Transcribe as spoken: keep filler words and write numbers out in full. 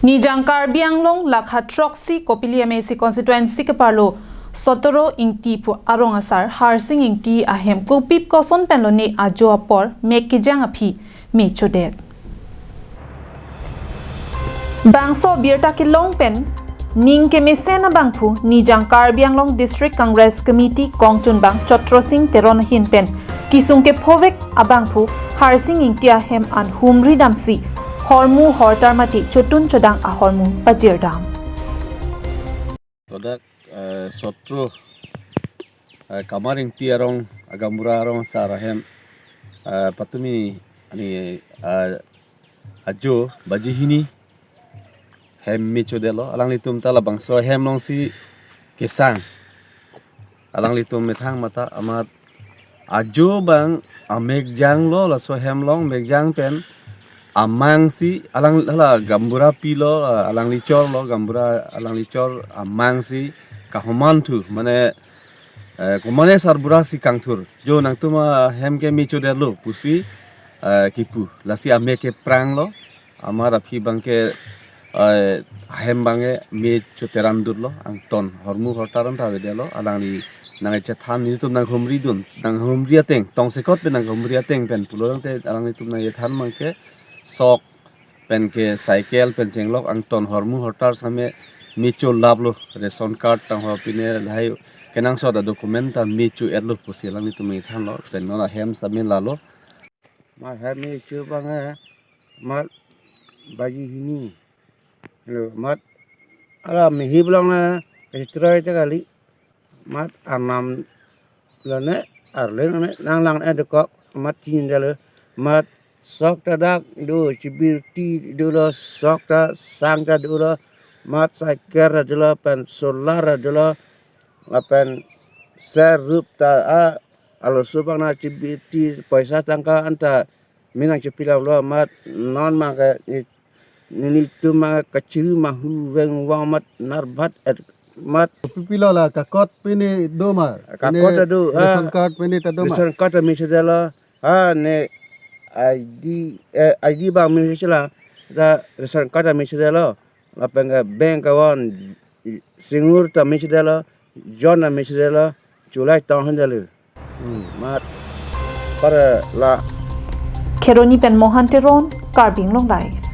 Nijang Karbi Anglong lakha throksi Kopili M A C constituency keparlo Sotoro Ingti pu arong asar Harsing Ingti ahem kopip koson penlo ne ajo apor mek kejang aphi me chodet. Bangso birta kelong pen ning kemesen abangphu Nijang Karbi Anglong District Congress Committee kongchunbang Chotro Sing Teron ahin pen kisung kephovek abangphu Harsing Ingti ahem an humri damsi hormu hortar mate chotun chodang ahormu pajirdam. Ladak eh, Sotro eh, Kamar Ingti arong, agaonbura arong asar ahem eh, patumi ani eh, ajo baji hini hem me chodetlo. Alanglitum ta labangso hem alongsi kesang. Alanglitum methang mata amat ajo abang amek janglo, laso hem along mek jang pen amangsi alang hala gaonbura pilo, alangli chorlo, gaonbura alangli chor amangsi kahomanthu mane eh, komane sarbura si kangthur jo nangtum ahem ke me chodetlo pusi eh, kipu, lasi amek ke pranglo. Amat aphi abangke eh, ahem abangke me choterandutlo, angton hormu hortar anta avedetlo. Alangli nangchethan, nelitum nanghumridun, nanghumri ateng, tongsekot pen nanghumri ateng pen pulo tangte alanglitum nangchethan abangke sok pen ke cycle pen chenglok, angton hormu hortar same me cholaplo, ration card tangho pine lahai kenangsot adocument ta me cho-etlo pusi alanglitum nangchethanlo. Pen non ahem same lalo. Amat hem me cho abang eh, amat baji hini. Lo, amat hala mehip along na kasitroi ta kali. Amat arnam lone, arleng lone, nanglang eh dokok, amat chinidetlo. Amat sok ta dak do, chibirti dolo, sok ta sang ta dolo, amat cycle ta dolo, pen solar ta dolo, lapen ser rup ta a, aloso abang na chibirti, poisa tangka anta me nangchepilaplo. Amat non abangke ne- nelitum abang kachiri mahu veng vang amat narbhat et amat. Kopipilo la, kakot pine do ma? Kakot ta do, ration ah, card pine ta do ma? Ration card ta me chodetlo. Ha ne I D, eh, I D abang me chela, ta ration card ta me chodetlo. Lapen ke bank account, singur ta me chodetlo, jon ta me chodetlo, chulai tong hen detlo. Hmm, amat para la. Kheroni pen Mohan Teron, Karbi Anglong Live.